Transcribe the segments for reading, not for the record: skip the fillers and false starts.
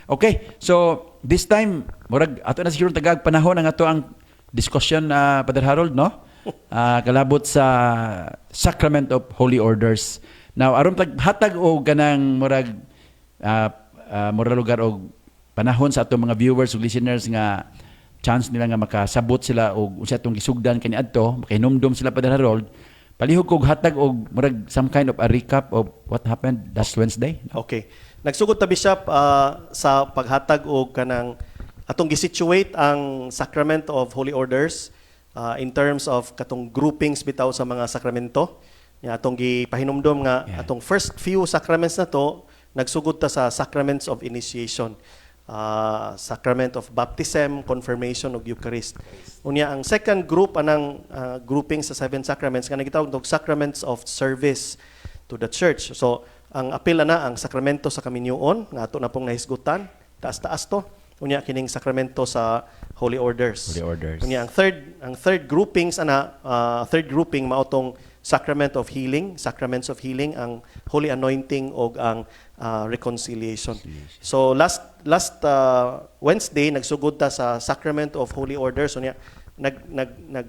Okay, so this time murag ato na siguro tagaag panahon ang ato ang discussion, Father Harold, no? Kalabot sa Sacrament of Holy Orders. Now, aron paghatag og kanang murag murag lugar og panahon sa atong mga viewers ug listeners nga chance nila nga makasabot sila og unsa atong gisugdan kaniadto, makahinumdom sila, Father Harold. Palihog kog hatag og murag some kind of a recap of what happened last Wednesday. No? Okay. Nagsugod ta, Bishop, sa paghatag og kanang atong gi-situate ang Sacrament of Holy Orders in terms of katong groupings bitaw sa mga sakramento. Nya atong gipahinumdom nga atong first few sacraments na to, nagsugod ta sa sacraments of initiation. Sacrament of baptism, confirmation ug Eucharist. Unya ang second group anang grouping sa seven sacraments nga gitawag og sacraments of service to the church. So ang apil na ang sakramento sa kaminyoon nga ato na pong nahisgutan, taas-taas to. Unya kining sakramento sa Holy Orders. Holy Orders. Unya ang third groupings ana, third grouping mao tong sacrament of healing, sacraments of healing, ang holy anointing og ang reconciliation. So last last Wednesday nagsugod ta sa Sacrament of Holy Orders. Unya nag nag nag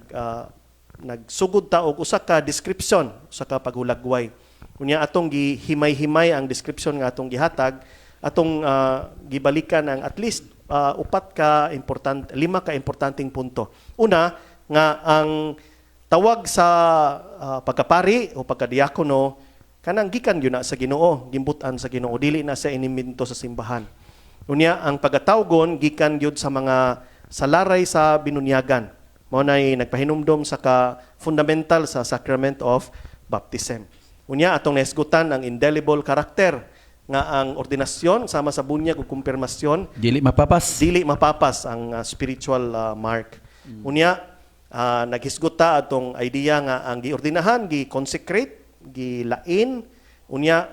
nagsugod ta og usa ka description, usa ka paghulagway. Unya atong gihimay-himay ang description nga atong gihatag, atong gibalikan ang at least upat ka important, lima ka importanteng punto. Una, nga ang tawag sa pagkapari o pagkadiakono kanang gikan gyud na sa Ginoo, gimbut-an sa Ginoo, dili na sa inimbento sa simbahan. Unya ang pagatawgon gikan gyud sa mga salaray sa binunyagan. Mao nay nagpahinumdom sa ka fundamental sa sacrament of baptism. Unya atong nahisgutan ang indelible karakter nga ang ordinasyon sama sa bunyag ug kumpirmasyon Dili mapapas. Dili mapapas ang spiritual mark. Unya naghisgot ta atong idea nga ang giordinahan gi-consecrate, gilain, unya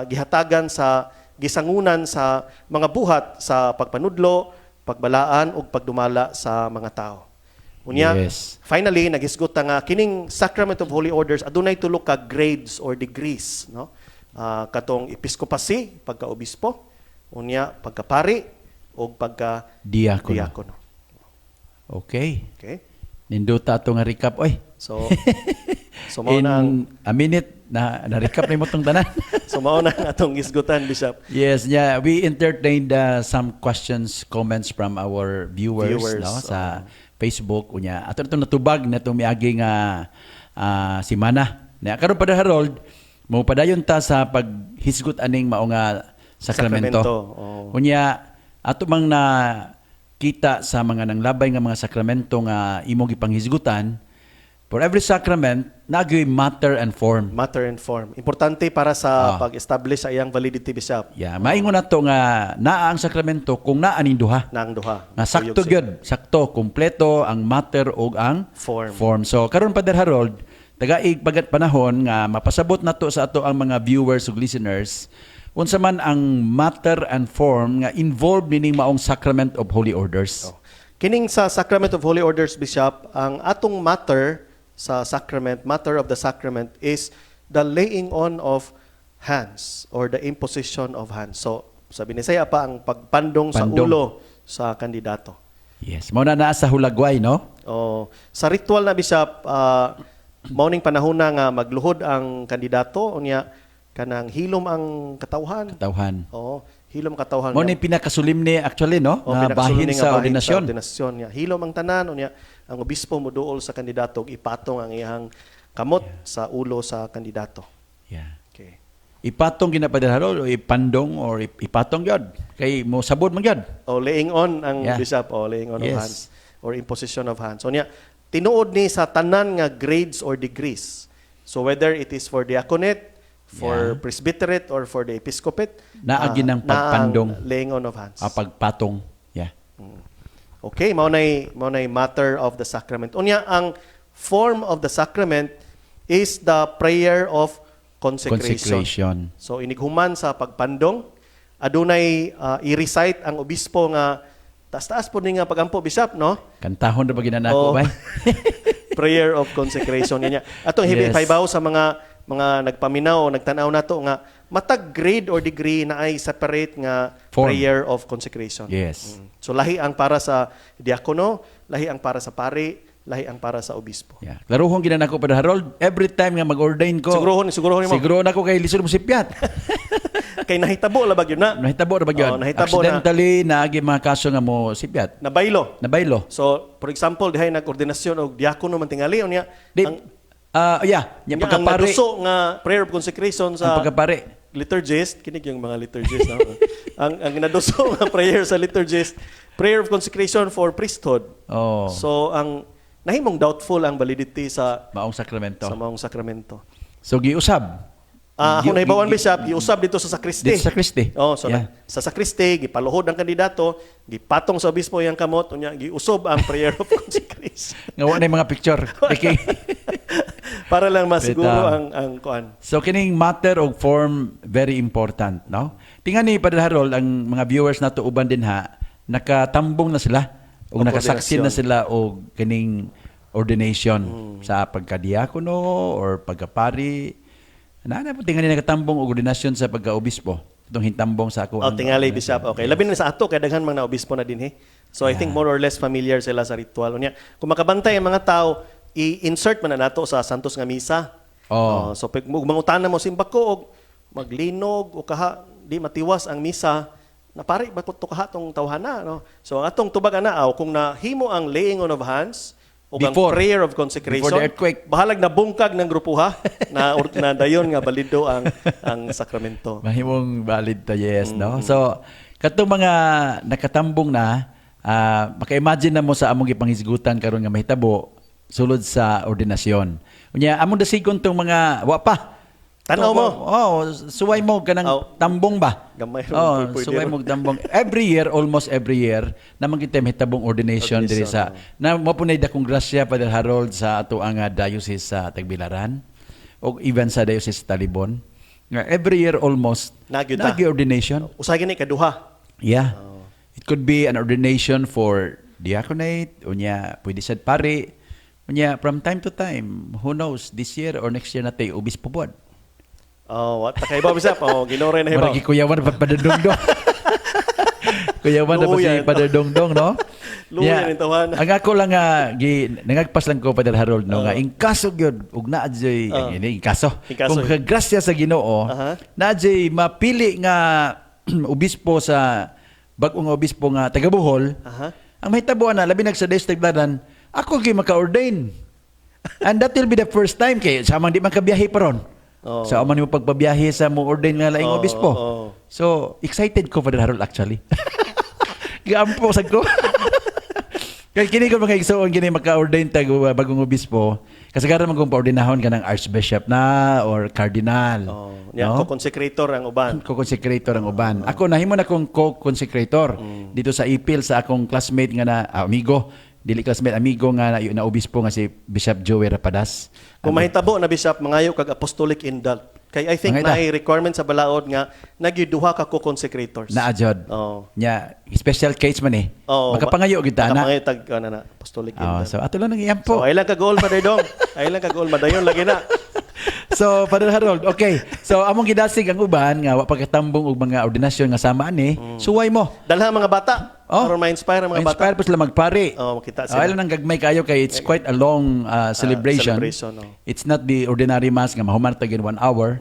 gihatagan sa gisangunan sa mga buhat sa pagpanudlo, pagbalaan ug pagdumala sa mga tao. Unya finally naghisgot ta nga kining Sacrament of Holy Orders adunay tulo ka grades or degrees, no? Katong episcopacy, pagka-obispo, unya pagkapari ug pagka Diakono. Diakono. Okay. Okay? Nindota ato nga recap oy. So mao In na ang a minute na na recap nimo tong tanan. So mao na ang atong hisgutan, Bishop. Yes, yeah, we entertained some questions, comments from our viewers, Viewers, no, sa Facebook unya. Ato na natubag na itong miagi nga simana. Na karon, Padre Harold, mo padayon ta sa paghisgot aning mao nga sakramento. Sakramento, oo. Unya ato mang na kita sa mga nanglabay nga mga sakramento nga imong gipanghisgutan, for every sacrament naa gyoy matter and form. Matter and form. Importante para sa pag-establish sa iyang validity, Bishop. Yeah, maingon nato nga naa ang sakramento kung naa ning duha. Na ang duha. Nga sakto Kuyog gyud, sakto, kumpleto ang matter ug ang Form. Form. So karon, Father Harold, tagaig pagat panahon nga mapasabot nato sa ato ang mga viewers ug listeners unsa man ang matter and form nga involved nining maong Sacrament of Holy Orders. Oh. Kining sa Sacrament of Holy Orders, Bishop, ang atong matter sa sacrament, matter of the sacrament is the laying on of hands or the imposition of hands. So, sa Binisaya pa, ang pagpandong sa Pandong. Ulo sa kandidato. Yes, mao na naa sa hulagway, no? Oh, sa ritual na, Bishop, mao ning panahon na nga magluhod ang kandidato unya kanang hilom ang katawhan. Katawhan. Oo, hilom katawhan. Mao ni pinakasolemne actually, no? Oh, Nga bahin pinakasolemne nga sa bahin ordinasyon. sa ordinasyon niya. Hilom ang tanan unya ang obispo moduol sa kandidato ug ipatong ang iyang kamot sa ulo sa kandidato. Okay. Ipatong gina, Padre Harold, o ipandong or ipatong gyud kay mo sabod man gyud. O laying on ang bishop, o laying on of hands or imposition of hands. So niya tinuod ni sa tanan nga grades or degrees. So whether it is for diaconate, for presbyterate or for the episcopate, Naa gyud ang naa ang pagpandong. Laying on of hands. Pagpatong. Yeah. Okay, mao nay matter of the sacrament. Unya ang form of the sacrament is the prayer of consecration. Consecration. So inighuman sa pagpandong, adunay i-recite ang obispo nga taas-taas po ni nga pagampo, Bishop, no? Kantahon ra ba ginanako Oo. bay? Prayer of consecration niya. Atong hibi pahibaw sa mga nagpaminaw o nagtan-aw nato nga Matag grade or degree na ay separate nga form. Prayer of consecration. So lahi ang para sa diakono, lahi ang para sa pari, lahi ang para sa obispo. Yeah. Klaruhon gyud nako, Padre Harold, every time nga mag-ordain ko. Sigurohon, sigurohon nimo. Siguro na ko kay lisod mo sipyat. Kay nahitabo la gyud na. Nahitabo ra ba gyud? Oo, nahitabo na. Accidentally naagi mga kaso nga mo sipyat. Nabaylo. Nabaylo. So, for example, dihay nag-ordinasyon og diakono man tingali unya Di, ang yeah, nya nya ang pagkapari. naduso nga prayer of consecration Ang sa pagkapari. Liturgist, kinig yung mga liturgist, no? Ang naduso nga prayer sa liturgist, prayer of consecration for priesthood. So ang nahimong doubtful ang validity sa Maong sakramento. Sa maong sakramento. So giusab. Ah, ako nahibawan, Bishop, giusab dito sa sakristi. Dito sa sakristi. Oh, so sa sakristi gipaluhod ang kandidato, gipatong sa obispo iyang kamot, unya giusob ang prayer of consecration. Nga wa na yung mga picture. Okay. Para lang masiguro Bitaw. ang kuan. So kining matter of form, very important, no? Tingani, Padre Harold, ang mga viewers nato uban din ha, nakatambong na sila o Og nakasaksi na ordinasyon. sila og kining ordination sa pagkadiakono or pagkapari. Na na po tingani nakatambong og ordinasyon sa pagkaobispo. Itong hintambong sa ako. Oh, tingali, Bishop. Okay. Labi na sa ato kay daghan mga naobispo na dinhi. So I think more or less familiar sila sa ritual. Unya, kung makabantay ang mga tao, i-insert man na nato sa Santos nga misa. Oh. Oh, so pag mangutana mo simba ko og maglinog o kaha di matiwas ang misa, napari ba ko to kaha tong tawhana, no? So ang atong tubag ana aw kung nahimo ang laying on of hands o ang prayer of consecration, Before the earthquake. Bahalag na bungkag ng grupo ha na or, na dayon nga balido ang sakramento. Mahimong valid to, yes, no? So, katong mga nakatambong na, maka-imagine na mo sa among gipanghisgutan karon nga mahitabo sulod sa ordinasyon. Unya, among dasigon tong mga wa pa. Tanaw mo. Oh, suway mo kanang tambong ba? Gamay ra Oh, man pwede suway ron. mo tambong. Every year, almost every year, naman kita mahitabong ordination diri sa na mo po dakong grasya, Father Harold, sa ato ang diocese sa Tagbilaran o even sa diocese sa Talibon. Nga every year almost Naa gyud ta. naa gyud ordination. Usahay gani kaduha. Yeah. It could be an ordination for diaconate, unya pwede sad pari. Unya from time to time, who knows, this year or next year natay obispo pod. Oh, what ta kay ba, Bishop? Oh, Ginoo na hibaw. Murag kuyawan pa padadongdong. Kuyawan na pa si Luya. Padre Dongdong, no? Luya ni tawana. Ang ako lang nga gi nangagpas lang ko, Padre Harold, no, nga in kaso gyud ug naa jay ini in kaso. In kaso. Kung grasya sa Ginoo, naa jay mapili nga obispo sa bag-ong obispo nga taga Bohol. Ang mahitabo na labi nag sa District Tagbilaran, ako gyud maka-ordain. And that will be the first time kay samang di man kabiyahe pa ron. Sa man mo pagpabiyahe sa mo ordain nga laing obispo. So, excited ko, Father Harold, actually. Gaampo sad ko. Kay kini ko mga igsoon kini maka-ordain tag bagong obispo. Kasagaran man kung paordinahon ka ng archbishop na or cardinal. Oh, nya No? co-consecrator ang uban. Co-consecrator ang uban. Ako nahimo na kong co-consecrator dito sa Ipil sa akong classmate nga na amigo, dili classmate, amigo nga na obispo nga si Bishop Joey Rapadas. Kung mahitabo na, Bishop, mangayo kag apostolic indult. Kay I think Mangita. naay requirement sa balaod nga nagyuduha ka co-consecrators. Naa jud. Oh. Nya special case man eh. Oh, Makapangayo gyud ta na. Makapangayo tag ano na, apostolic Oh, indult. so ato lang nang iampo. So ay lang ka goal, Father Dong. Ay lang ka goal madayon lagi na. So, Father Harold, okay. So, among gidasig ang uban nga wa pagkatambong og mga ordinasyon nga sama ani, suway mo. Dalha ang mga bata. Oh. Aron ma-inspire ang mga bata. Inspire po sila magpari. Oh, makita Oh, sila. ayaw lang gagmay kayo kay it's quite a long celebration. Celebration, oh. It's not the ordinary mass nga mahuman ta in 1 hour.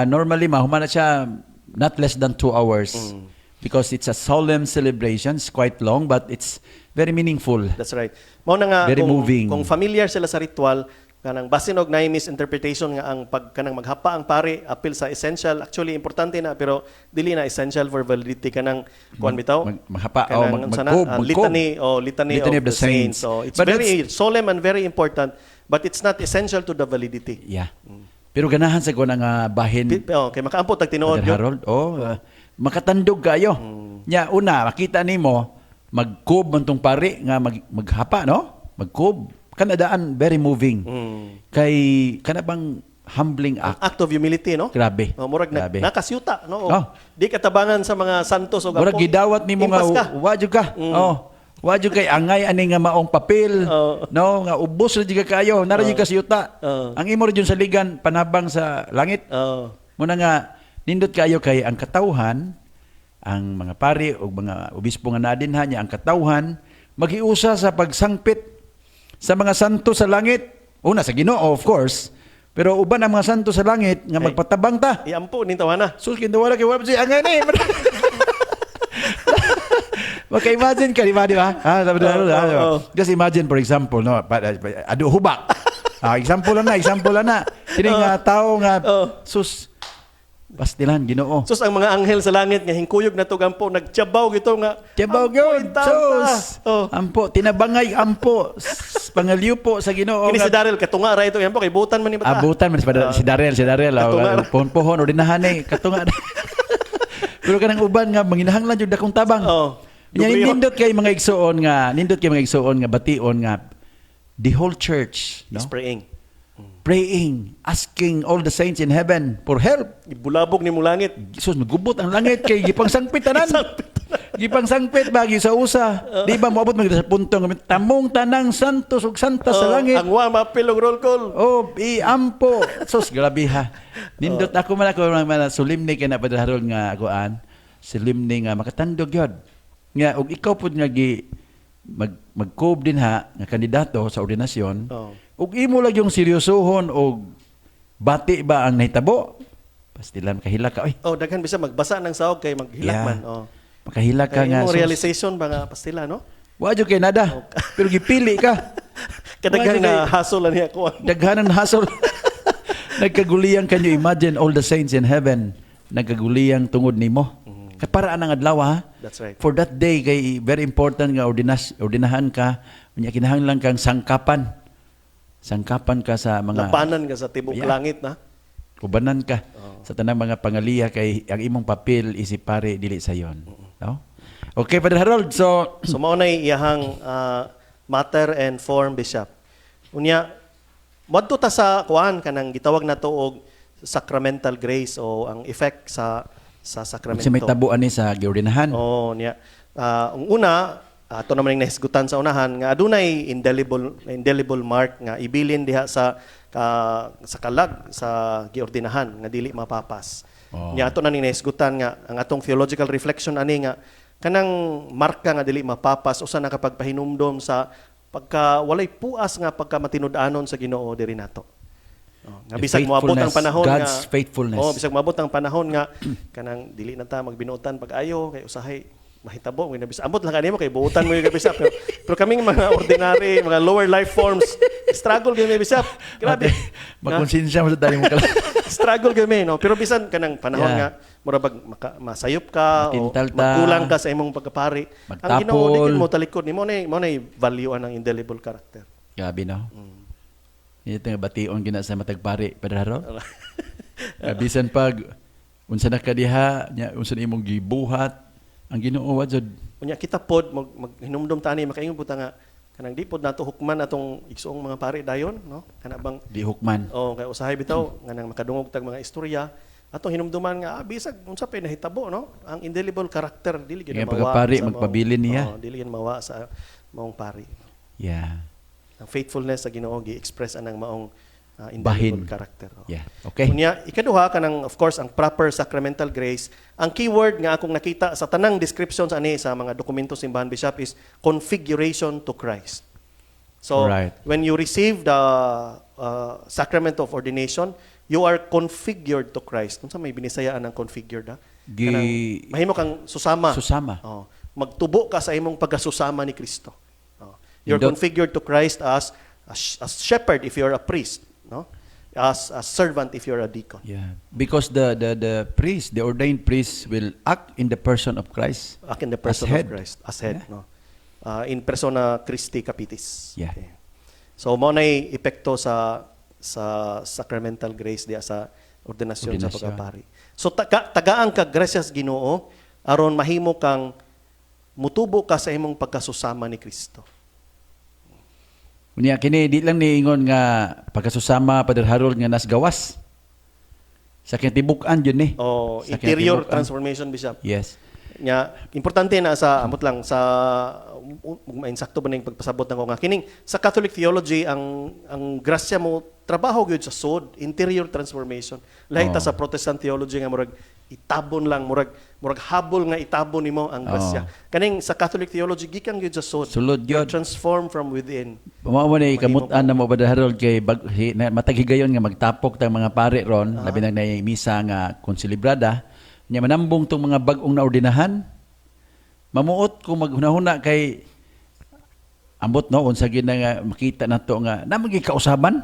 Normally mahuman na siya not less than 2 hours. Because it's a solemn celebration. It's quite long but it's very meaningful. That's right. Mao na nga Very kung, moving. Kung familiar sila sa ritual, kanang basin og naay misinterpretation nga ang pag kanang maghapa ang pari apil sa essential, actually importante na pero dili na essential for validity kanang kuan bitaw. Maghapa, oh, Kanang unsa na, magkob. Litany, oh, litany, Litany of the saints. So it's But very solemn and very important, but it's not essential to the validity. Yeah. Pero ganahan sa ko na nga bahin Oh, kay makaampo tag tinuod Brother yun. Harold, oh, makatandog kayo. Nya una makita nimo magkob man tong pari nga maghapa, no? Magkob. Kanadaan very moving. Kay kana bang humbling act. Act of humility, no? Grabe. Oh, murag na, Grabe. nakasyuta, no? Oh. Di katabangan sa mga santos o Murag gidawat nimo nga Impas ka. wa jud ka. Oh. Wa jud kay angay ani nga maong papel. No, nga ubos ra jud ka kayo, nara jud ka sa yuta. Oh. Ang imo ra jud saligan panabang sa langit. Oh. Muna nga Nindot kayo kay ang katawhan, ang mga pari o mga obispo nga naa dinha niya, ang katawhan maghiusa sa pagsangpit sa mga santo sa langit. Una sa Ginoo, of course, pero uban ang mga santo sa langit nga Hey. magpatabang ta. Iampo ning tawana. Sus, kinduwala kay wala siya ang ani. Maka-imagine ka, di ba, di ba? Ah, sabi Oo, di ba? oo. Just imagine, for example, no, adu hubak. Ah, example lang na, example lang na. Kini nga tao nga, sus, pastilan, Ginoo. Sus, ang mga anghel sa langit nga hingkuyog na to gampo nagtyabaw gito nga. Tiyabaw ampo, gyud, intaon ta. sus. Oh. Ampo, tinabangay ampo, pangalyo po sa Ginoo. Kini si Daryl katunga ra ito ampo kay butan man ni bata. Abutan man si Daryl, si Daryl, oh, Katunga ra. pohon-pohon ordinahan eh, katunga. Pero kanang uban nga manginahanglan jud akong tabang. Oh. Nya Dubliho. nindot kay mga igsuon nga bation nga the whole church, no? Is praying. Praying, asking all the saints in heaven for help. Ibulabog ni mo langit. Jesus, magubot ang langit kay gipangsangpit tanan. Gipangsangpit bagi sa usa. Di ba moabot man sa punto nga tamong tanang santos ug santa sa Oh, langit. ang wa mapil og roll call. Oh, iampo. Sus, grabe ha. Nindot ako man ako man solemne kay na, Padre Harold, nga kuan. Solemne nga makatandog yun. Nga og ikaw pud nga gi magkob din ha nga kandidato sa ordinasyon. Ug imo lang yung seryosohon og bati ba ang nahitabo? Pastilan kahila ka oy. Oh, daghan bisa magbasa ng sahog kay maghilak man. Oh. Makahila ka Kay nga. imong Sus. realization ba nga pastila, no? Wa jud kay nada. Pero gipili ka. Kadaghan Wa jud na hassle lang niya ko. Daghanan hassle. Nagkaguliyang, can you imagine all the saints in heaven nagkaguliyang tungod nimo? Kay para anang adlaw ha. That's right. For that day kay very important nga ordinahan ka, unya kinahanglan kang sangkapan. Sangkapan ka sa mga Labanan ka sa tibok langit na. Ubanan ka sa tanang mga pangaliya kay ang imong papel isip pare dili sayon. No? Okay, Father Harold. So So mao nay iyahang matter and form, Bishop. Unya moadto ta sa kuan kanang gitawag nato og sacramental grace o ang effect sa sakramento. Kasi may tabo ani sa giordinahan. Oo, niya. Ang una, ato naman yung nahisgutan sa unahan nga adunay indelible indelible mark nga ibilin diha sa kalag sa giordinahan nga dili mapapas. Nya ato na ning nahisgutan nga ang atong theological reflection ani nga kanang marka nga dili mapapas usa na kapagpahinumdom sa pagka walay puas nga pagka matinud-anon sa Ginoo diri nato. Oh, nga The bisag moabot ang faithfulness, panahon God's nga faithfulness. Oh, bisag moabot ang panahon nga kanang dili na ta magbinuotan pag-ayo kay usahay mahitabo mo na ambot lang kanimo kay buotan mo yung bisa, pero kaming mga ordinary, mga lower life forms, struggle gyud mi, Bishop, grabe. Makonsensya mo sa tayo mo kala. Struggle gyud mi, no? Pero bisan kanang panahon nga mura bag masayop ka o Matintal ta. magkulang ka sa imong pagkapari, ang Ginoo di Magtapol. gyud mo talikod nimo. Mo na value ang indelible character. Grabe, no? Ito nga bation gina sa matag pari, Padre Harold. Nga bisan pag unsa na ka diha, nya unsa na imong gibuhat, ang Ginoo wa jud. Unya kita pod maghinumdom ta ani, makaingon pud ta nga kanang di pod nato hukman atong igsuong mga pari dayon, no? Kana bang Di hukman. Oh, kay usahay bitaw nga nang makadungog tag mga istorya, atong hinumduman nga bisag unsa pay nahitabo, no? Ang indelible character dili gyud Nga mawa pagkapari, sa magpabilin niya. Oh, dili gyud mawa sa maong pari. Ang faithfulness sa Ginoo gi-express anang maong indelible Bahin. character. Oh. Yeah. Okay. Unya ikaduha kanang, of course, ang proper sacramental grace. Ang keyword nga akong nakita sa tanang descriptions ani sa mga dokumento sa simbahan, Bishop, is configuration to Christ. So when you receive the sacrament of ordination, you are configured to Christ. Unsa may binisayaan ang configured ha? Kanang mahimo kang susama. Susama. Oh, magtubo ka sa imong pagkasusama ni Kristo. Oh. You're Nindot. configured to Christ as a shepherd if you're a priest, no? As a servant if you're a deacon. Yeah. Because the priest, the ordained priest will act in the person of Christ. Act in the As person head. of Christ as head, no? In persona Christi Capitis. Yeah. Okay. So mao nay epekto sa sacramental grace diya sa ordinasyon, sa Ordinasyon. pagkapari. So tagaan ka gracias Ginoo aron mahimo kang mutubo ka sa imong pagkasusama ni Kristo. Unya kini di lang niingon nga pagkasusama, Padre Harold, nga nas gawas. Sa kinatibuk-an jud ni. Oh, Sa interior kinatibuk-an. transformation, Bishop. Yes. Nya importante na sa amot lang sa insakto ba ning pagpasabot nako nga kining sa Catholic theology, ang grasya mo trabaho gyud sa sod, interior transformation. Lahi ta sa Protestant theology nga murag itabon lang, murag habol nga itabon nimo ang grasya. Kaning sa Catholic theology, gikan gyud sa sod. Sulod You're gyud. transformed from within. Mao mo ni kamut-an na mo, Brother Harold, kay bag, hi, na, matag higayon nga magtapok tang mga pare ron, labi na naay misa nga konselebrada nya, manambong tong mga bag-ong naordinahan. Mamuot kung maghunahuna kay ambot, no, unsa gyud na nga makita nato nga na maging kausaban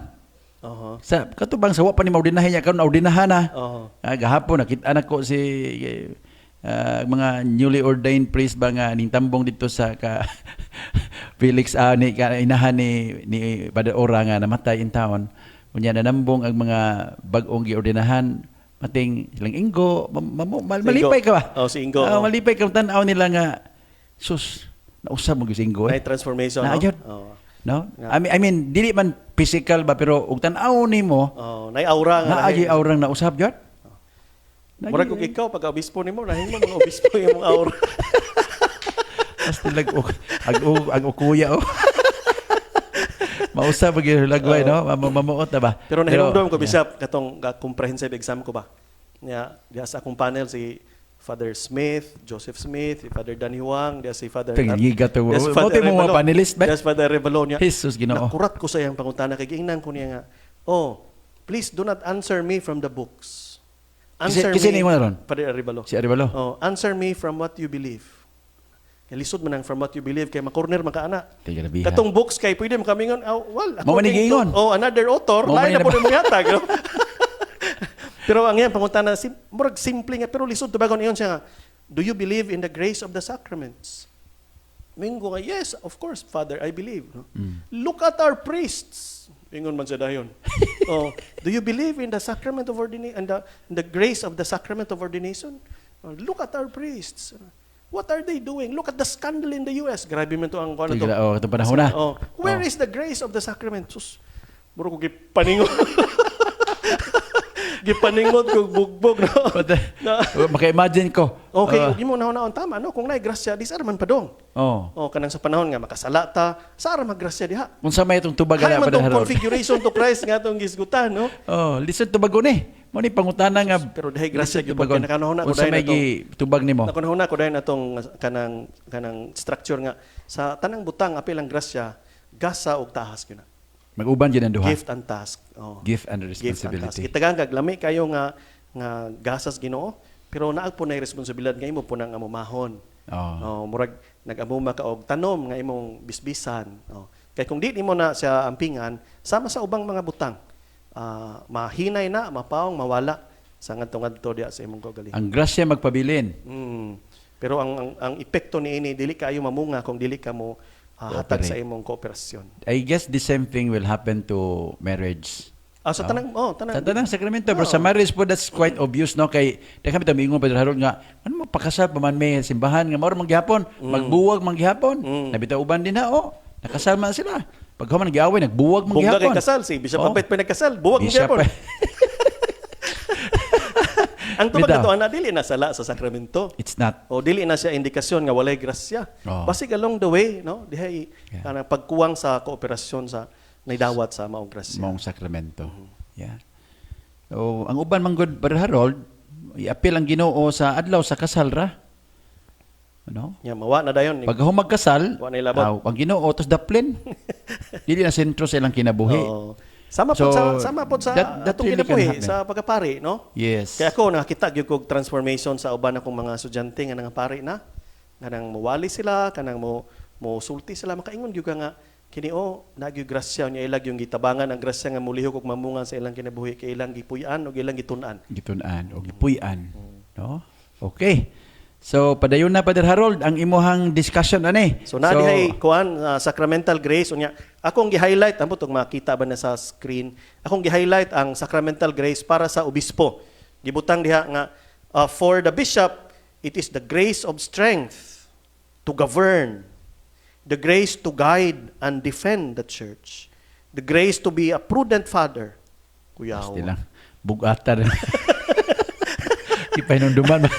sa katubang sa wa pa ni maordinahan niya, karon naordinahan na. Ah, gahapon nakita nako si mga newly ordained priest ba nga ning tambong dito sa ka Felix, ni ka, inahan ni Brother Ora nga namatay in town. Unya nanambong ang mga bag-ong giordinahan, mating silang Ingo, Si malipay Ingo. ka ba? Oh, si Ingo, Ah, oh. malipay ka tan-aw nila nga sus, nausab mo gyud si Ingo May eh. transformation, Naa no? gyud. Oh. No? I mean dili man physical ba, pero ug tan-aw nimo Oh, nay aura nga naa lahi. gyud aurang nausab gyud. Murag kung ikaw pag obispo nimo, lahi mo mga obispo yung imong aura. Basta lag ag ukuya oh. Mausab gyud lagway, no? Mamuot na ba? Pero nahinumdom ko, Bishop, katong comprehensive exam ko ba. Nya, diha sa akong panel si Father Smith, Joseph Smith, si Father Danny Huang, diha si Father Tingiga to. diha si Mo Father mo mga Revalo. panelist ba? Diha si Father Revalo niya. Jesus Ginoo. Nakurat ko sa iyang pangutana kay giingnan ko niya nga, "Oh, please do not answer me from the books. Answer Kasi me." ni mo na ron? Father Arevalo. Si Arevalo. Oh, "Answer me from what you believe." Kay lisod man ang "from what you believe" kay makorner man ka ana. Tiga na biha. Katong books kay pwede mo kamingon, oh, well, Mao man ni according giingon. to, oh, another author, Mao man lain ni na po mo yatag. No? Pero ang iyang pangutana, murag simple nga, pero lisod tubagon. Ingon siya nga, "Do you believe in the grace of the sacraments?" Mingo nga, "Yes, of course, Father, I believe." No? "Look at our priests." Ingon man siya dayon. "Oh, do you believe in the sacrament of ordination and the grace of the sacrament of ordination? Oh, look at our priests. What are they doing? Look at the scandal in the US." Grabe man to ang kuan to. Tiga, oh, itong panahon na. Oh, "Where is the grace of the sacrament?" Sus, muro ko gipaningot. Gipaningot ko bugbog, no. But, Na, maka-imagine ko. Okay, Ah, ug imo na tama, no, kung naay grasya, di sa man padong. Oh. Oh, kanang sa panahon nga makasala ta, sa ra maggrasya diha. Unsa may itong tubag Hay ala man pa tong Harold? configuration to Christ nga atong gisgutan, no? Oh, lisod tubagon eh. Mo ni pangutana nga. Pero dihay grasya lisod gyud tubagon. kay nakanahuna ko Unsa dahil may atong gi tubag nimo? Nakunahuna ko dahil atong kanang structure nga sa tanang butang apil ang grasya, gasa og tahas gyud na. Mag-uban gyud ang duha. Gift and task. Oh. Gift and Gift and task. responsibility. Gitagan kag lami kayo nga gasas Ginoo, pero naag po na responsibilidad nga imo po nang amumahon. Oh. Oh, murag nag-amuma ka og tanom nga imong bisbisan. Oh. Kay kung di nimo na siya ampingan, sama sa ubang mga butang, mahinay na, mapaong, mawala sa ngadto-ngadto diya sa imong kaugalingon. Ang grasya magpabilin. Pero ang epekto niini, dili kaayo mamunga kung dili ka mo hatag sa Cooperate. imong kooperasyon. I guess the same thing will happen to marriage. Ah, sa tanang, oh, tanang. Sa tanang sakramento, pero sa marriage po, that's quite obvious, no? Kay, di kami tamiingon, Padre Harold, nga, ano mo, pakasal pa man may simbahan, nga mauro manggihapon, magbuwag manggihapon, nabitaw uban din na, oh, nakasal man sila. Pag human nag-away, nagbuwag Bongga manggihapon. kay kasal si Bishop Oh. Apet pa nagkasal, buwag Bishop gyapon. Ang tubag Bitaw. ato ana, dili na sala sa sakramento. It's not. O dili na siya indikasyon nga walay grasya. Oh. Basig along the way, no? Dihay kanang pagkuwang sa kooperasyon sa naidawat sa maong grasya. Maong sakramento. Yeah. So, ang uban man gud, Brother Harold, iapil ang Ginoo sa adlaw sa kasal ra. Ano? Ya, mawa na dayon. Pag magkasal, Wa na ilabot. ang Ginoo tos daplin. Dili na sentro sa ilang kinabuhi. Oo. Sama So, pod sa sama pod sa that atong really can kinabuhi happen. sa pagkapari, no? Yes. Kaya ako nakakita gyud kog transformation sa uban akong mga estudyante nga nangapari na. Kanang muwali sila, kanang mo mo sulti sila, makaingon gyud ka nga kini o nagyud grasya niya, ilag yung gitabangan ang grasya nga mulihok og mamunga sa ilang kinabuhi kay ilang gipuy-an og ilang gitun-an. Gitun-an o gipuy-an, no? Okay. So padayon na, Father Harold, ang imuhang discussion ani. So na dihay kuan, sacramental grace. Unya akong gi-highlight, ambot og makita ba na sa screen, akong gi-highlight ang sacramental grace para sa obispo. Gibutang diha nga for the bishop it is the grace of strength to govern, the grace to guide and defend the church, the grace to be a prudent father. Kuyaw. Basta lang. Bugata rin. Ipahinumduman.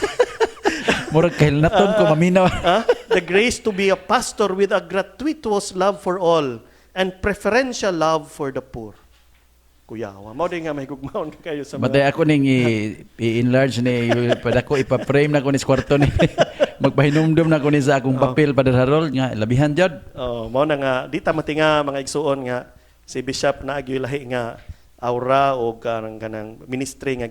Murag kahilnaton ko maminaw. Ah, the grace to be a pastor with a gratuitous love for all and preferential love for the poor. Kuyawa. Mao din nga mahigugmaon ka kayo sa mga Matay ako ning i-enlarge ni padako, ipa-frame na ko ni sa kwarto ni, magpahinumdum na ko ni sa akong papel, Padre Harold, nga labihan jud. Oh, mao na nga di ta matinga, mga igsuon, nga si Bishop na lahi nga aura o kanang ministry nga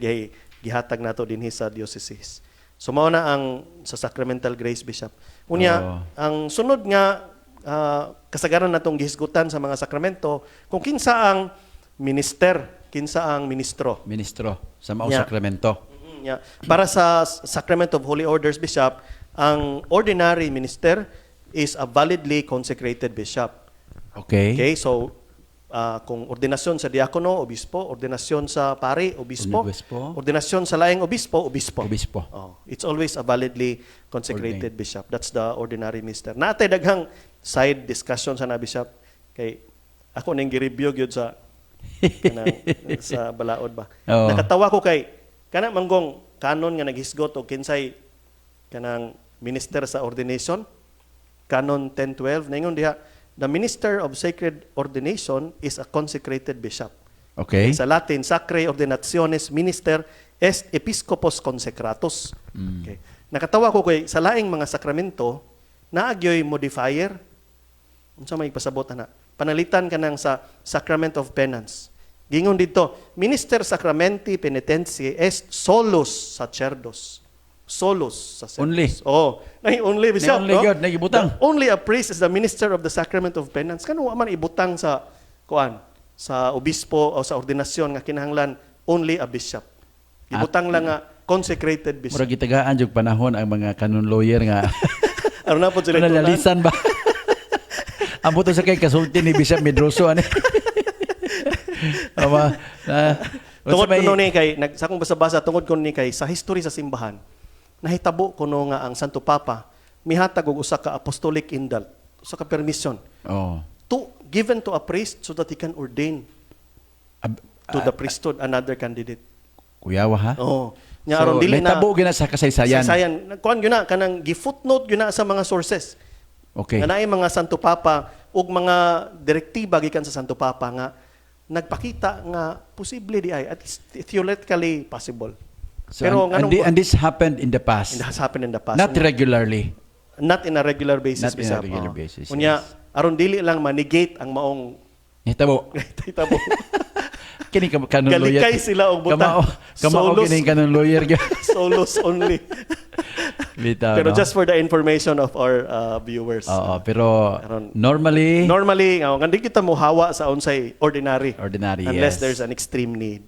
gihatag nato dinhi sa diocese. So mao na ang sa sacramental grace, Bishop. Unya, ang sunod nga kasagaran natong gihisgutan sa mga sakramento kung kinsa ang minister, kinsa ang ministro. Ministro sa maong sakramento. Yeah. Para sa Sacrament of Holy Orders, Bishop, ang ordinary minister is a validly consecrated bishop. Okay, so kung ordinasyon sa diakono, obispo, ordinasyon sa pari, obispo, Obispo. Ordinasyon sa laing obispo, obispo. Obispo. Oh, it's always a validly consecrated bishop. That's the ordinary minister. Naa tay daghang side discussion sa na, Bishop, kay ako ning gi-review gyud sa kanang, sa balaod ba. Nakatawa ko kay kana manggong canon nga naghisgot og kinsay kanang minister sa ordination, Canon 1012, ningon diha, "The minister of sacred ordination is a consecrated bishop." Sa Latin, "Sacrae ordinationis minister est episcopus consecratus." Okay. Nakatawa ko kay sa laing mga sakramento, naa gyoy modifier. Unsa may pasabot ana? Panalitan ka nang sa sacrament of penance. Gingon dito, "Minister sacramenti penitentiae est solus sacerdos." Solus sacerdos. Only. Oh, nay only, Bishop, Nay only no? gyud, nay gibutang. Only a priest is the minister of the sacrament of penance. Kano wa man ibutang sa kuan, sa obispo o sa ordinasyon nga kinahanglan only a bishop? Ibutang lang nga consecrated bishop. Murag gitagaan jud panahon ang mga canon lawyer nga Aron na po sila itunan. nalalisan ba. Ambot sa kay kasulti ni Bishop Medroso ani. Ama na Tungod kuno ni kay nag, sa akong basa-basa, tungod kuno ni kay sa history sa simbahan nahitabo kuno nga ang Santo Papa mihatag og usa ka apostolic indult, usa ka permission to given to a priest so that he can ordain to the priesthood another candidate. Kuyawa ha. Oh. Nya So, aron dili na nahitabo gyud na sa kasaysayan. Kasaysayan. Kuan gyud na kanang gi-footnote gyud na sa mga sources. Nga naay mga Santo Papa ug mga direktiba gikan sa Santo Papa nga nagpakita nga posible di ay, at least theoretically possible. So, Pero nganong and this happened in the past. It has happened in the past. Not regularly. Not in a regular basis. Not in a Bishop. regular Oo. basis, Unya, yes. aron dili lang ma-negate ang maong Nahitabo. hitabo. Kini ka canon lawyer. Galikay sila og butang. Kamao, kamao Solos. kini canon lawyer gyud. Solos only. Bitaw, Pero no? just for the information of our viewers. Oo, pero normally Normally, nga di kita mohawa sa unsay ordinary. Ordinary, Unless yes. there's an extreme need.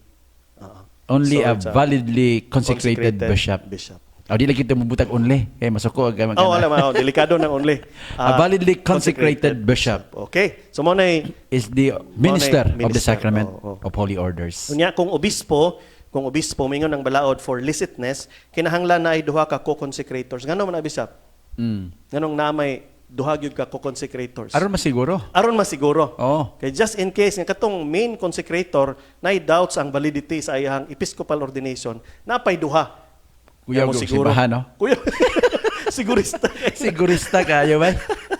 Oo. Only So, a it's a validly consecrated bishop. Bishop. O di lang kita mubutag only kay masuko ang Oh, alam mo, delikado ng only. A validly consecrated bishop Okay. So mo na is the minister of the minister, sacrament oo. of holy orders. Unya kung obispo mingon ang balaod for licitness, kinahanglan na ay duha ka co-consecrators. Ngano man na, Bishop? Nganong na may duha gyud ka co-consecrators? Aron masiguro. Aron masiguro. Oo. Kay just in case nga katong main consecrator na doubts ang validity sa iyang episcopal ordination, napay duha. Kuyaw Nga mo gyud simbahan, no? Kuya. Sigurista. Sigurista kayo ba?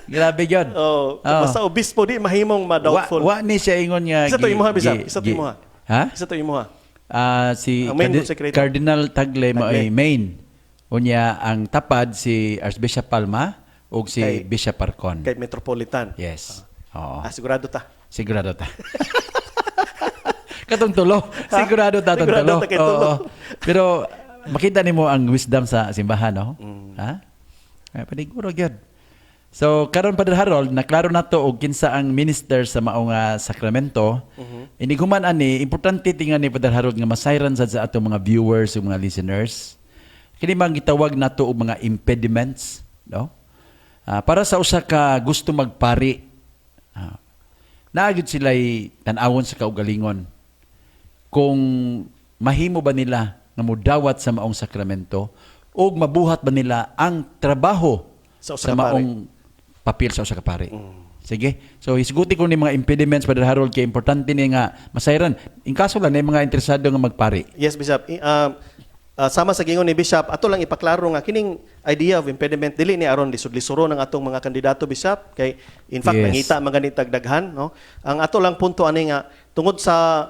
Grabe gyud. Oh, Oo. basta obispo di mahimong ma-doubtful. Wa ni siya ingon nga Isa to imuha, Bishop. Isa to imuha. Ha? Isa to imuha. Ah, si Ang main consecrator. Cardinal Tagle mo Tagle. ay main. Unya ang tapad si Archbishop Palma ug si Bishop Parcon. Kay Metropolitan. Yes. Oo. Ah, sigurado ta. Sigurado ta. Katong tulo. Sigurado ta tong Sigurado tulo. ta kay tulo. Oo. Pero makita nimo ang wisdom sa simbahan, no? Ha? Ay, paniguro gyud. So karon, Padre Harold, naklaro nato og kinsa ang minister sa maong sakramento. Inig human ani, importante tinga ni Padre Harold nga masayran sad sa atong mga viewers ug mga listeners. Kini man gitawag nato og mga impediments, no? Para sa usa ka gusto magpari, naa gyud sila'y tan-awon sa kaugalingon kung mahimo ba nila nga mudawat sa maong sakramento o mabuhat ba nila ang trabaho sa usa sa ka pari. Maong papel sa usa ka pari. Sige. So hisguti ko ni mga impediments, Padre Harold, kay importante ni nga masayran. In kaso lang na mga interesado nga magpari. Yes, Bishop. Sama sa gingon ni Bishop, ato lang ipaklaro nga kining idea of impediment dili ni aron lisod-lisuro ng atong mga kandidato, Bishop, kay in fact nangita man gani tag daghan, no? Ang ato lang punto ani nga tungod sa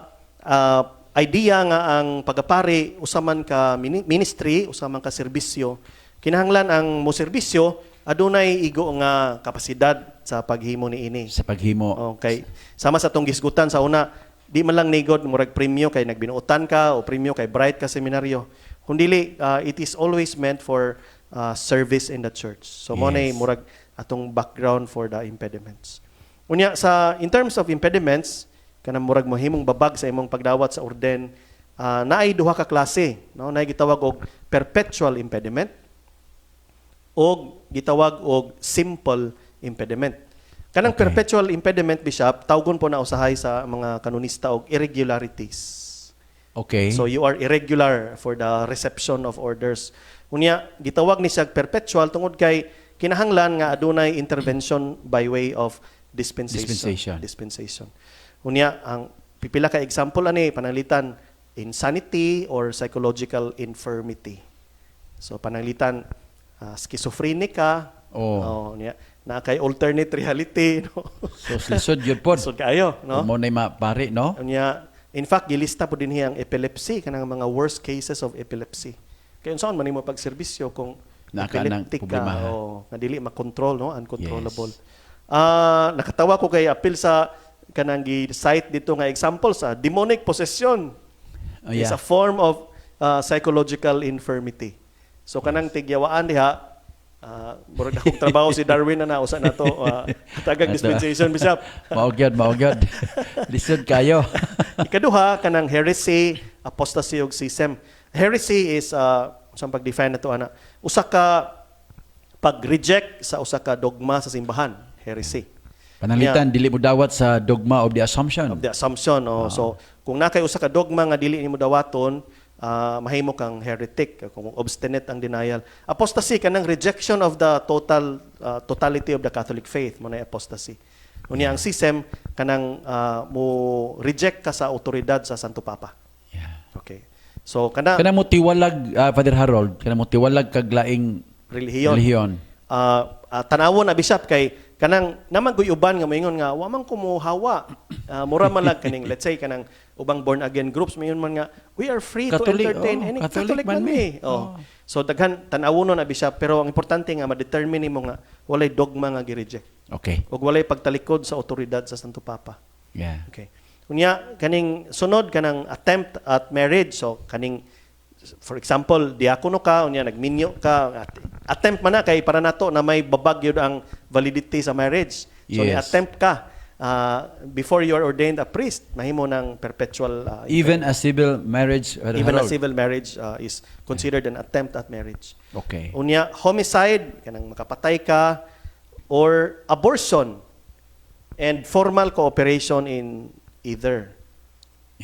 idea nga ang pagapari usa man ka ministry, usa man ka serbisyo, kinahanglan ang mo serbisyo adunay igo nga kapasidad sa paghimo niini. Sa paghimo. Okay. Sama sa atong gisgutan sa una, di man lang nigod murag premyo kay nagbinuotan ka o premyo kay bright ka seminaryo. Kundili it is always meant for service in the church. So mo na murag atong background for the impediments. Unya sa in terms of impediments, kanang murag mohimong babag sa imong pagdawat sa orden, naay duha ka klase, no? Naay gitawag og perpetual impediment og gitawag og simple impediment. Kanang perpetual impediment, Bishop, tawgon po na usahay sa mga kanonista og irregularities. So you are irregular for the reception of orders. Unya gitawag ni siya perpetual tungod kay kinahanglan nga adunay intervention by way of dispensation. Dispensation. Dispensation. Unya ang pipila ka example ani, pananglitan insanity or psychological infirmity. So pananglitan schizophrenic ka, oh, unya na kay alternate reality, no? So lisod yun po. So kaayo, no? Mo na mapari, no? Unya, in fact, gilista po din ang epilepsy, kanang mga worst cases of epilepsy. Kaya unsaon man nimo pagserbisyo kung Naa ka ng epileptic ka problema, ha? O nga dili makontrol, no, uncontrollable. Yes. Nakatawa ko kay apil sa kanang gi-cite dito nga example sa demonic possession is a form of psychological infirmity. So kanang tigyawaan diha, murag akong trabaho si Darwin na nausa na to, tagag dispensation, Bishop. Mao gyud, mao gyud. Lisod kayo. Ikaduha, kanang heresy, apostasy ug schism. Heresy is sa pag-define na to ana, usa ka pag-reject sa usa ka dogma sa simbahan, heresy. Pananglitan dili mo dawat sa dogma of the Assumption. Of the Assumption, oh. So kung naa kay usa ka dogma nga dili nimo dawaton, mahimo kang heretic kung obstinate ang denial. Apostasy, kanang rejection of the total totality of the Catholic faith, mo na apostasy. Unya ang schism, kanang mo reject ka sa otoridad sa Santo Papa. Okay. So kana Kana mo tiwalag, Father Harold, kana mo tiwalag kag laing relihiyon. Relihiyon. Tanawon na, Bishop, kay kanang naman ko'y uban nga moingon nga wa man ko mohawa. Mura man lang kaning, let's say, kanang ubang born again groups, moingon man nga we are free Catholic, to entertain oh, any Catholic Catholic, man man mi. mi. Oh. So daghan tan-awon na, Bishop, pero ang importante nga ma-determine nimo nga walay dogma nga gi-reject ug walay pagtalikod sa otoridad sa Santo Papa. Okay. Unya kaning sunod, kanang attempt at marriage. So kaning, for example, diakono ka, unya nagminyo ka, attempt man na kay para nato na may babag yun ang validity sa marriage. So ni attempt ka before you are ordained a priest, mahimo ng perpetual Even a civil marriage, Father even a Harold. Civil marriage is considered an attempt at marriage. Unya homicide, kanang makapatay ka, or abortion and formal cooperation in either.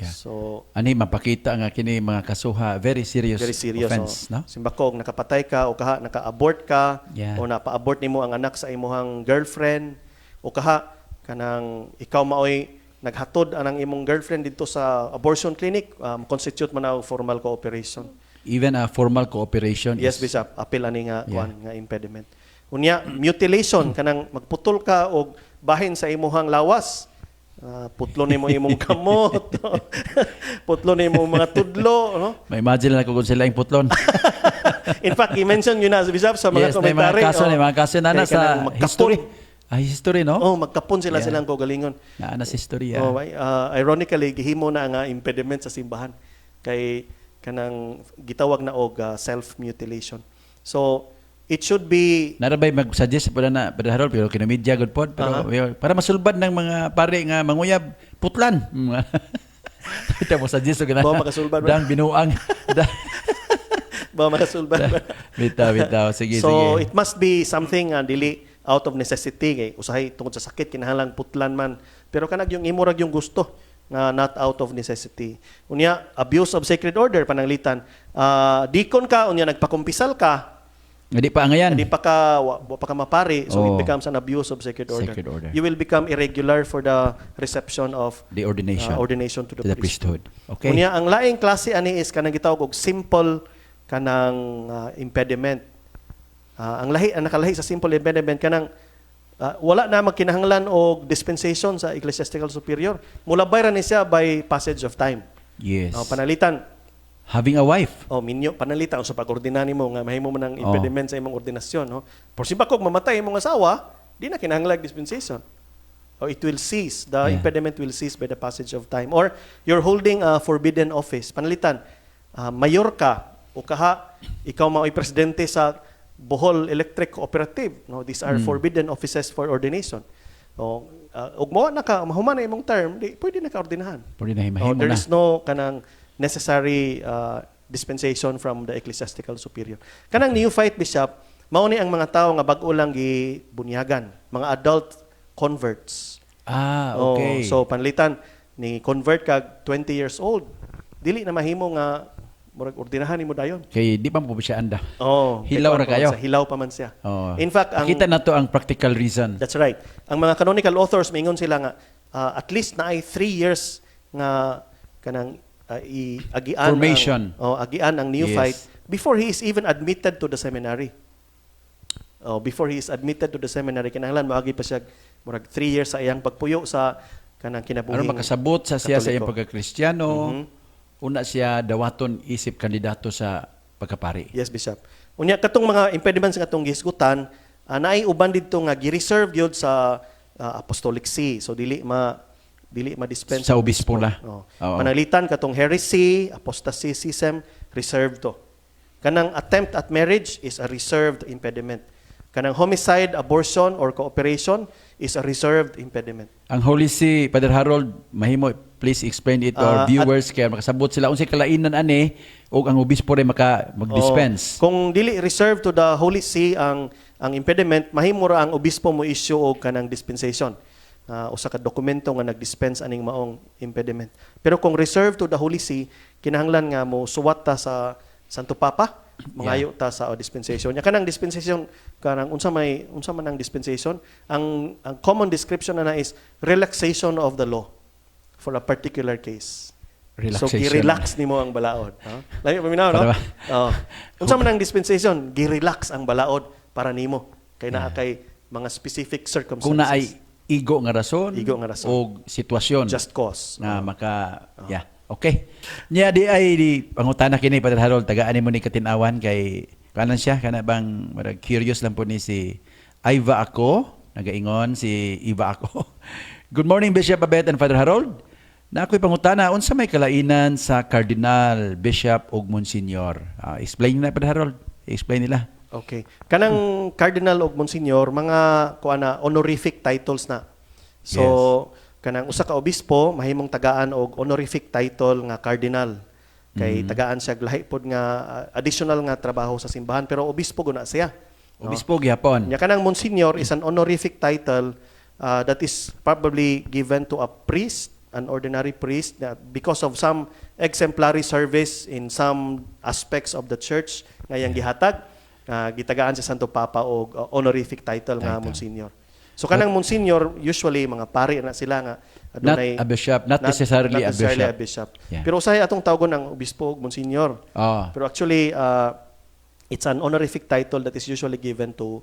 So Ani mapakita nga kini mga kasuha very serious, very serious. Offense, Oh. no? Simbako og nakapatay ka o kaha naka-abort ka o napa-abort nimo ang anak sa imuhang girlfriend o kaha kanang ikaw maoy naghatod anang imong girlfriend dito sa abortion clinic, constitute man na og formal cooperation. Even a formal cooperation Yes, is Bishop, apil ani nga kuan nga impediment. Unya mutilation, kanang magputol ka og bahin sa imuhang lawas. Putlo nimo imong kamot. Putlo nimo mga tudlo, no? Ma-imagine lang ko kung sila yung putlon. In fact, i-mention yun na, Bishop, sa mga Yes, na mga komentary. kaso, Oh. na mga kaso na Kay na sa kanang magkapon. history. Ah, history, no? Oh, magkapon sila silang kaugalingon. Naa na sa history. Oh, ay, ironically gihimo na nga impediment sa simbahan kay kanang gitawag na og self-mutilation. So, it should be Narabay mag-suggest po na Brother Harold, pero kinumidya good pod, pero para masulbad ng mga pare nga manguyab, putlan. Ito mo suggest og na. Ba, makasulbad ba? Dang binuang. Ba makasulbad ba? Bitaw, bitaw. Sige, So, sige. it must be something dili out of necessity kay usahay tungod sa sakit kinahanglan putlan man. Pero kanag yung imo rag yung gusto nga not out of necessity. Unya abuse of sacred order, pananglitan. Deacon ka, unya nagpakumpisal ka, Hindi pa angayan. hindi pa ka wa pa ka mapari, so it becomes an abuse of sacred order. Sacred order. You will become irregular for the reception of The ordination. Ordination to the To the priesthood. Okay. Unya ang laing klase ani is kanang gitawag og simple kanang impediment. Ang lahi, ang nakalahi sa simple impediment, kanang wala na magkinahanglan og dispensation sa ecclesiastical superior. Mulabay ra ni siya by passage of time. Oh, panalitan, Having a wife. Oh, minyo, panalitan sa pag-ordina nimo nga mahimo man ang impediment sa imong ordinasyon, no? Por si bakog mamatay imong asawa, di na kinahanglan dispensation. O it will cease. The impediment will cease by the passage of time. Or you're holding a forbidden office. Panalitan, mayor ka o kaha ikaw mao'y presidente sa Bohol Electric Cooperative, no? These are forbidden offices for ordination. O ug mo na ka, mahuman na imong term, di pwede na ka ordinahan. Pwede na Oh, himahimo there na. Is no kanang necessary dispensation from the ecclesiastical superior. Kanang neophyte, bishop, mao ni ang mga tao nga bag-o lang gibunyagan, mga adult converts. Ah, okay. Oh, so panalitan ni convert kag 20 years old, dili na mahimo nga murag ordinahan nimo dayon. Kay di pa mo siya anda. Oh, Hilaw kay ra kuwan pa man kayo. siya, hilaw pa man siya. In fact, ang Kita na to ang practical reason. That's right. Ang mga canonical authors, maingon sila nga at least naay 3 years nga kanang i-agian Formation. ang, oh, agian ang neophyte before he is even admitted to the seminary. Oh, before he is admitted to the seminary, kinahanglan moagi pa siya murag 3 years sa iyang pagpuyo sa kanang kinabuhing Aron makasabot sa siya sa iyang Katoliko. pagka-Kristiyano, una siya dawaton isip kandidato sa pagkapari. Yes, Bishop. Unya katong mga impediments nga atong gihisgutan, naay uban didto nga gi-reserve gyud sa Apostolic See. So dili ma-dispense Sa obispo na. Oh. Oo. Panalitan katong heresy, apostasy, schism, reserved to. Kanang attempt at marriage is a reserved impediment. Kanang homicide, abortion or cooperation is a reserved impediment. Ang Holy See, Father Harold, mahimo please explain it to our viewers kaya makasabot sila unsay kalainan ani ug ang obispo rin maka mag-dispense. Oh, kung dili reserved to the Holy See ang impediment, mahimo ra ang obispo mo issue og kanang dispensation. Usa ka dokumento nga nag-dispense aning maong impediment. Pero kung reserved to the Holy See, kinahanglan nga mo suwat ta sa Santo Papa, mangayo ta sa dispensation. Nya kanang dispensation, kanang unsa man ang dispensation, ang common description na is relaxation of the law for a particular case. So Relaxation. gi-relax nimo ang balaod, no? Lahi paminaw, no? Para ba? Oh. Unsa man ang dispensation? Gi-relax ang balaod para nimo kay naa kay mga specific circumstances. Kung naay igo nga rason, Igo nga rason. o sitwasyon Just cause. nga maka, yeah. Okay. Nya di ay di pangutana kini, Father Harold, tagaan nimo ni katinawan kay kanan siya kana bang murag curious lang po ni si Iva ako, nagaingon si Iva ako. "Good morning, Bishop Abet and Father Harold. Na ako'y pangutana, unsa may kalainan sa cardinal, bishop ug monsignor?" Ah, explain na, Father Harold. Explain nila. Okay. Kanang cardinal og monsignor, mga kuan na, honorific titles na. So kanang usa ka obispo mahimong tagaan og honorific title nga cardinal. Kay tagaan siya og lahi pod nga additional nga trabaho sa simbahan, pero obispo guna siya. No? Obispo gihapon. Nya kanang monsignor is an honorific title that is probably given to a priest, an ordinary priest, na because of some exemplary service in some aspects of the church nga iyang gihatag, gitagaan sa Santo Papa og honorific title nga Title. Monsignor. So kanang monsignor, usually mga pari na sila nga Not a bishop, not necessarily not a necessarily bishop. A bishop. Yeah. Pero usahay atong tawagon ang obispo og monsignor. Oh. Pero actually, it's an honorific title that is usually given to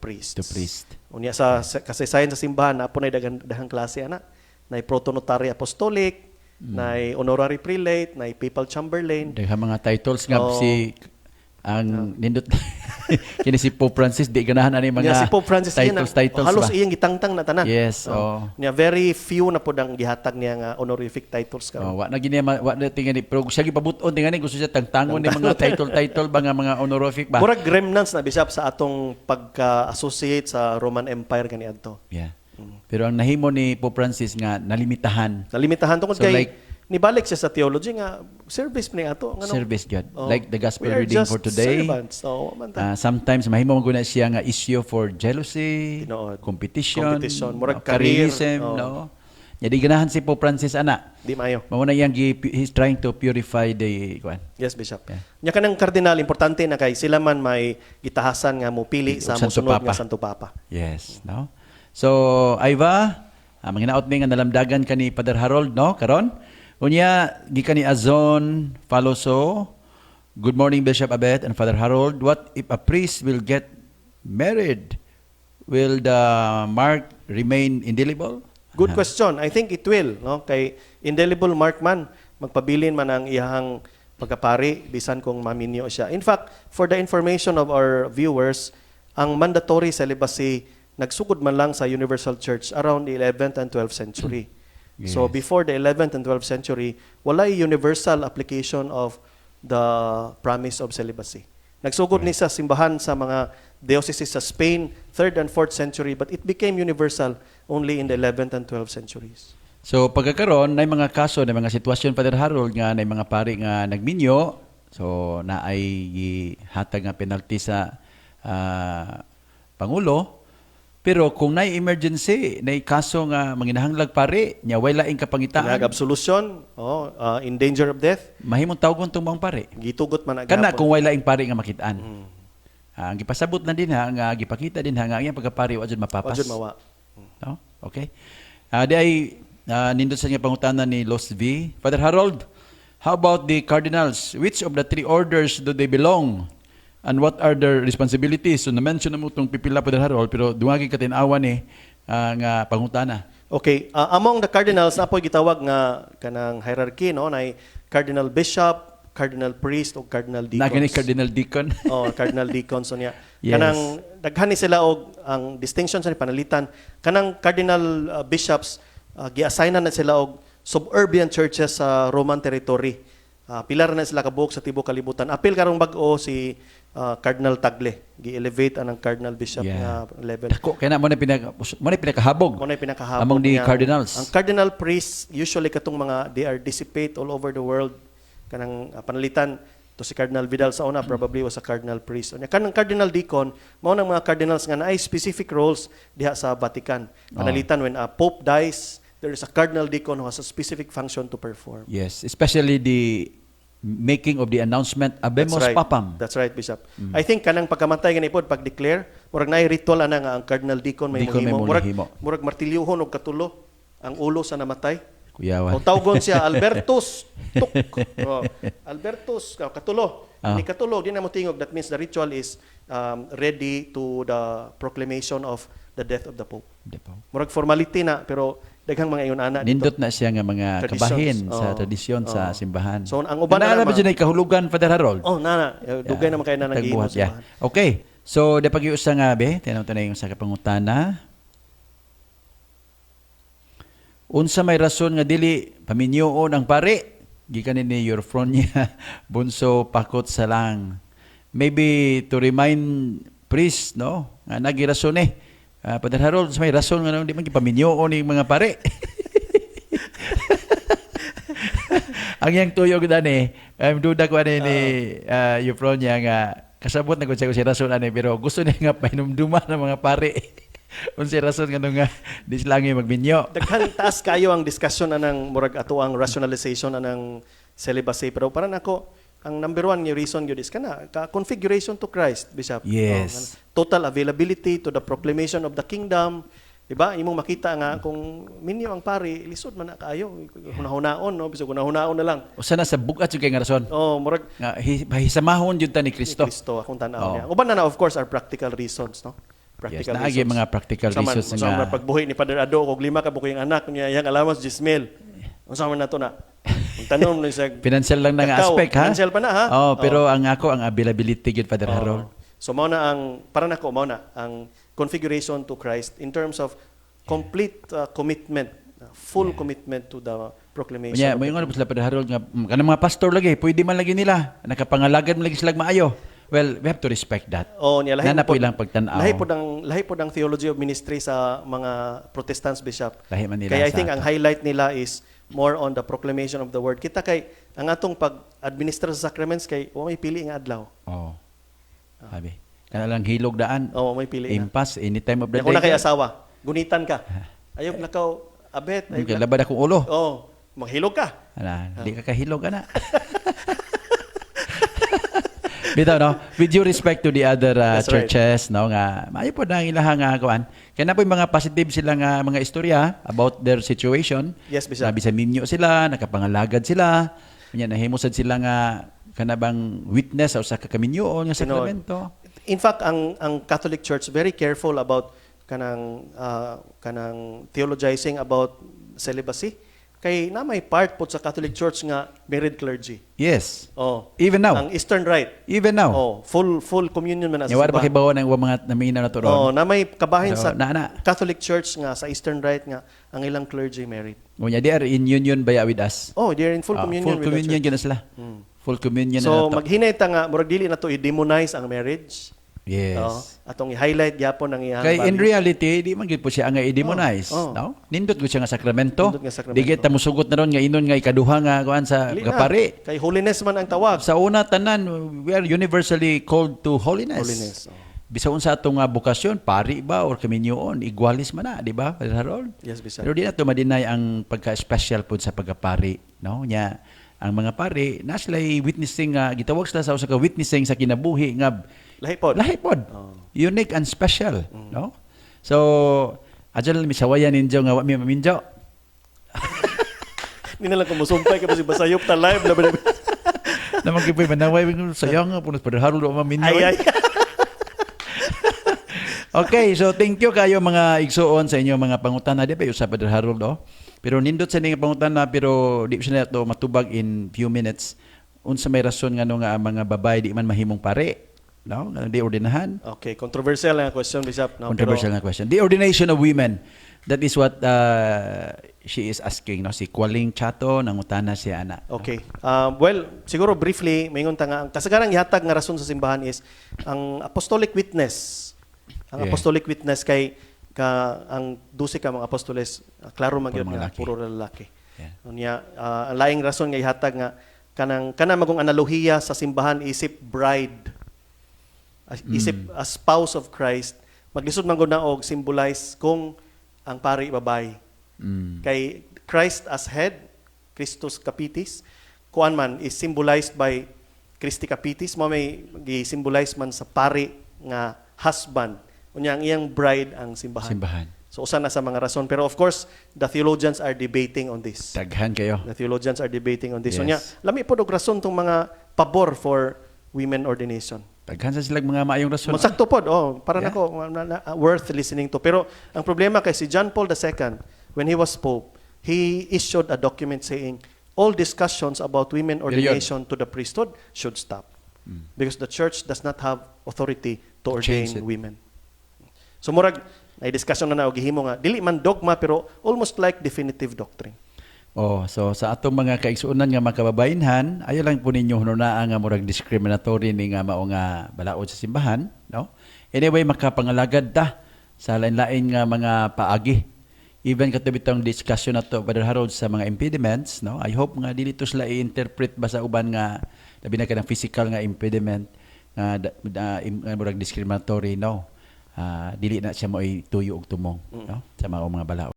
priests. To priest. Unya sa kasaysayan sa simbahan, naa po nay daghang daghang klase ana. Nay protonotary apostolic, nay honorary prelate, nay papal chamberlain. Daghang mga titles nga Oo. si ang nindot kini si Pope Francis, di ganahan ani mga Nya si Pope Francis titles iya na, titles halos ba? iyang gitangtang na tanan. Yes, Oh. oo. Nya very few na pod ang gihatag niya nga honorific titles karon. Oh, wa na gini wa na tingali, pero siya gipabut-on tingali, gusto siya tangtangon ni mga title title ba nga mga honorific ba. Murag remnants na, Bishop, sa atong pagka-associate sa Roman Empire kaniadto. Yeah. Pero ang nahimo ni Pope Francis nga nalimitahan. Nalimitahan tungod So, kay nibalik siya sa theology nga service ni ato ngano. Service gyud. Oh, Like the gospel we are reading just for today. servants. So, man ta. Sometimes mahimo man gud na siya nga issue for jealousy, Tinuod. competition, Competition, murag no, career, careerism, oh. no. Nya di ganahan si Pope Francis ana. Di maayo. Mao na iyang he's trying to purify the kuan. Yes, Bishop. Yeah. Nya kanang kardinal, importante na kay sila man may gitahasan nga mopili sa Santo mosunod Papa. nga Santo Papa. Yes, no? So, Aiva, manginaot mi nga nalamdagan ka ni Father Harold, no? Karon. Unya, gikan ni Azon Faloso, Good morning, Bishop Abet and Father Harold. What if a priest will get married? Will the mark remain indelible? Good question. I think it will, no? Kay indelible mark man, magpabilin man ang iyahang pagkapari bisan kung maminyo siya. In fact, for the information of our viewers, ang mandatory celibacy nagsugod man lang sa Universal Church around the 11th and 12th century. So before the 11th and 12th century, walay universal application of the promise of celibacy. Nagsugod ni sa simbahan sa mga dioceses sa Spain, 3rd and 4th century, but it became universal only in the 11th and 12th centuries. So pagkakaron na mga kaso na mga sitwasyon, Father Harold, nga na mga pari nga nagminyo, so na ay gihatag nga penalty sa pangulo, pero kung nay emergency, nay kaso nga manginahanglag pari nya way laing kapangitaan, Kinahanglag absolution, oh, in danger of death, mahimong tawgon tong maong pari. Gitugot man ang Kana gihapon. Kung way laing pari nga makitaan. Ah, ang gipasabot na din ha nga gipakita din ha nga ang iyang pagkapari wa jud mapapas. Wa jud mawa. No? Okay. Di ay nindot sa nga pangutana ni Los V. Father Harold, how about the cardinals? Which of the three orders do they belong? And what are their responsibilities? So na-mention na mo itong pipila, Father Harold, pero dungagi katinawan ni nga pangutana. Okay, among the cardinals naa poy gitawag nga kanang hierarchy, no, nay cardinal bishop, cardinal priest ug cardinal deacons. Na gani cardinal deacon. Oh, cardinal deacons unya. Kanang daghan ni sila og ang distinction sa panalitan kanang cardinal bishops, gi-assign na sila og suburban churches sa Roman territory. Pila ra na sila kabuok sa tibuok kalibutan. Apil karong bag-o si Cardinal Tagle, gi-elevate anang cardinal bishop nga level. Dako kay na mo na pinakahabog. Mo na pinakahabog Among the niya. Cardinals. Ang cardinal priests usually katong mga they are dissipate all over the world. Kanang panalitan to si Cardinal Vidal sa una probably was a cardinal priest. Unya kanang cardinal deacon mao nang mga cardinals nga naay specific roles diha sa Vatican. Panalitan when a pope dies, there is a cardinal deacon who has a specific function to perform. Yes, especially the making of the announcement "Habemus That's right. Papam." That's right, Bishop. I think kanang pagkamatay gani pod, pag-declare, murag naay ritual ana nga ang cardinal deacon may Deacon may mohimo. Murag mohimo. murag martilyuhon og katulo ang ulo sa namatay. Kuyawan. O tawgon siya Albertus Tuk. Oh, Albertus katulo. Ni katulo di na mo tingog, that means the ritual is ready to the proclamation of the death of the pope. Di pa. Murag formality na pero daghang mga ingon ana dito. Nindot na siya nga mga Traditions. kabahin sa Oo. tradisyon sa Oo. simbahan. So, ang uban na na lang ba dyan ay kahulugan, Father Harold? Oh, na. Dugay naman kay na naghihimo Tagbuhat, yeah. simbahan. Okay. So, di pag-iusa nga, be, tinaw na yung sa kapangutana. Unsa may rason nga dili paminyoon ang pari? Gikan ni Eufronia Bunso Pakot Salang. Maybe to remind priest, no? Nga nagi rason eh. Father Harold, unsa may rason nga di man gipaminyoon ni mga pare? Ang iyang tuyog dani, duda ko ani ni Eufronia nga kasabot na gud siya kung si rason ani, pero gusto niya nga pahinumduman ng mga pare unsay rason nga nga di sila ngay magminyo. Daghan, taas kayo ang discussion anang murag ato ang rationalization anang celibacy, pero para nako ang number one nga reason gyud is kana ka configuration to Christ, Bishop. Oh, total availability to the proclamation of the kingdom, di ba? Imong makita nga kung minyo ang pari, lisod man na kaayo hunahunaon, no, bisag hunahunaon na lang. Usa na sa bugat jud kay nga rason Oh, murag nga hisamahon jud ta ni Kristo. Ni Kristo akong tan-aw Oo. niya. Uban na na of course are practical reasons, no? Practical Yes, naagi mga practical Unsa man- reasons unsa nga- man pagbuhi ni Father Ado og lima ka bukoy ang anak niya, iyang allowance 10,000. Unsa man nato na? Ang tanong lang sa Financial lang na nga Kakaw, aspect, ha? financial pa na, ha? Oh, pero ang ako ang availability gyud, Father Oo. Harold. So mao na ang para nako, mao na ang configuration to Christ in terms of complete commitment, full commitment to the proclamation Unya, of mo the ingon sila, Father Harold, nga kanang mga pastor lagi, pwede man lagi nila, nakapangalagad man lagi sila maayo. Well, we have to respect that. Oh, niya lahi Na na po pod- ilang pagtan-aw. Lahi pod ang theology of ministry sa mga Protestants, Bishop. Lahi man nila Kaya I sa think ang ato. highlight nila is more on the proclamation of the word. Kita kay ang atong pag-administer sa sacraments kay wa may pili nga adlaw. Oh. Sabi. Kana lang hilog daan. Oh, may pili na. Impas any time of the Kung day. na kay asawa, gunitan ka. Ayaw lakaw, abet, ayaw Okay, labad akong ulo. Oh, maghilog ka. Ala, di ka kahilog ana. Bitaw, no, with due respect to the other That's right. churches, no, nga maayo po na ang ilahang nga kuan. Kaya na po yung mga positive sila nga mga istorya about their situation. Yes, Bishop. Sabi sa minyo sila, nakapangalagad sila. Unya nahimo sad sila nga Kana bang witness sa usa ka kaminyoon nga Tinuod. Sakramento. In fact, ang Catholic Church very careful about kanang theologizing about celibacy kay na may part pod sa Catholic Church nga married clergy. Oh. Even now. Ang Eastern Rite. Even now. Oh, full full communion man na sa Nya wala pa simbahan. kibaw ng mga naminaw na to ron. Oh, na may kabahin So, sa na, na. Catholic Church nga sa Eastern Rite nga ang ilang clergy married. Unya, they are in union baya with us. Oh, they're in full communion full with the communion church. gyud na sila. Full communion So na nato. maghinay ta nga murag dili na to i-demonize ang marriage. Oh, atong i-highlight gyapon ang iyang Kay in value. reality, di man gyud po siya nga i-demonize, no? Nindot gyud siya nga sakramento. Nindot nga sakramento. Di gyud ta musugot na ron nga inon nga ikaduha nga kuan sa Dili na. kapari. Kay holiness man ang tawag. Sa una tanan, we are universally called to holiness. Holiness, oh. Bisa unsa atong nga bokasyon, pari ba or kaminyoon, igualis man na, di ba, Father Harold? Yes, Bishop. Pero di na to ma-deny ang pagka-special pod sa pagkapari, no? Nya ang mga pari na sila witnessing nga gitawag sila sa usa ka witnessing sa kinabuhi nga Lahi pod. Lahi pod. Unique and special, no? So, adyo lang misawayan ninyo nga wa mi maminyo. Hindi na lang kumusumpay ka si basayop ta live na ba? Naman gyud manaway sayang nga puno Father Harold wa maminyo. Ay ay. Okay, so thank you kayo mga igsuon sa inyong mga pangutana di ba sa Father Harold, oh. Pero nindot sa inyong pangutana pero di siya na to matubag in few minutes. Unsa may rason ngano nga ang mga babae di man mahimong pare, no? Nga di ordinahan. Okay, controversial nga question, Bishop, no? Controversial Pero, na question. The ordination of women. That is what she is asking, no? Si Kwaling Chato nangutana siya ana. Okay. Well, siguro briefly, maingon ta nga ang kasagarang gihatag nga rason sa simbahan is ang apostolic witness. Ang apostolic witness kay ka ang 12 ka mga apostoles, klaro man Puro gyud mga nga lalaki. puro lalaki. Unya, ang laing rason nga ihatag nga kanang kana magong analohiya sa simbahan isip bride. Isip a spouse of Christ, maglisod man gud na og symbolize kung ang pari babae. Kay Christ as head, Christus Capitis, kuan man is symbolized by Christi Capitis, mo may gi-symbolize man sa pari nga husband. Unya ang iyang bride ang simbahan. Simbahan. So usa na sa mga rason, pero of course the theologians are debating on this. Daghan kayo. The theologians are debating on this. Unya lami pod og rason tong mga pabor for women ordination. Daghan sa silang mga maayong rason. Masakto pod, oh, para nako worth listening to. Pero ang problema kay si John Paul II, when he was pope, he issued a document saying all discussions about women Period. Ordination to the priesthood should stop. Because the church does not have authority to Change ordain it. Women. So murag ay discussion na na og gihimo nga dili man dogma pero almost like definitive doctrine. Oh, so sa atong mga kaigsuonan nga makababainhan, ayo lang po ninyo hununaa nga murag discriminatory ni nga mao nga balaod sa simbahan, no? Anyway, makapangalagad ta sa lain-lain nga mga paagi. Even kato bitong discussion nato, Brother Harold, sa mga impediments, no? I hope nga dili to sila i-interpret ba sa uban nga labi na kanang physical nga impediment nga nga murag discriminatory, no? Ah, dili na siya mo tuyo og tumong, no? Sa mga balaod.